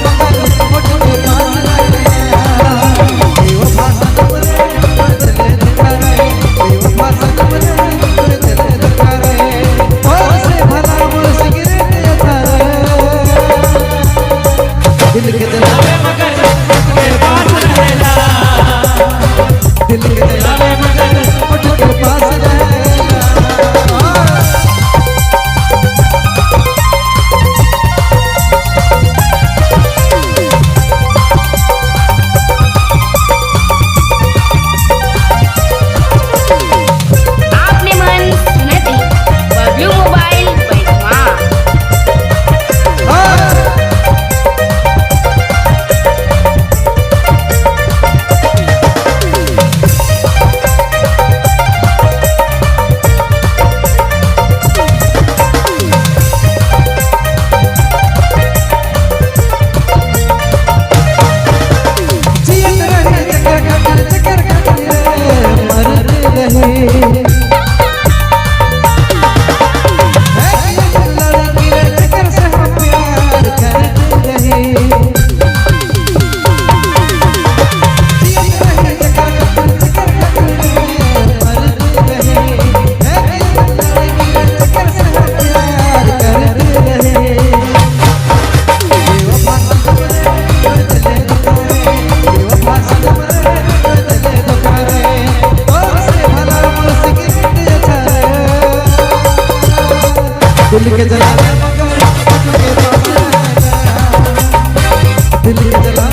मगर होठ के पास रहेला। बेवफा सनम रे तोर दिले धोखा रे, बेवफा सनम रे तोर दिले धोखा रे, तोर से भला मोर सिगरेट अच्छा रे। दिल के जलावे मगर होठ के पास रहेला, दिल के जलावे मगर होठ के पास रहेला। आपने मन सुनत ही बबलू मोबाइल बैठवा। जियत रहे चक्कर खातिर, चक्कर खातिर रे मरत रहे। है कि लड़की रे चक्कर से हम प्यार करत रहे। जियत रहे चक्कर खातिर, चक्कर खातिर रे मरत रहे। है कि लड़की रे चक्कर से हम प्यार करत रहे। बेवफा सनम रे तोर दिले धोखा रे, बेवफा सनम रे तोर दिले धोखा रे, तोर से भला मोर सिगरेट अच्छा रे। दिल के जलावे मगर होठ के पास रहेला, दिल के जलावे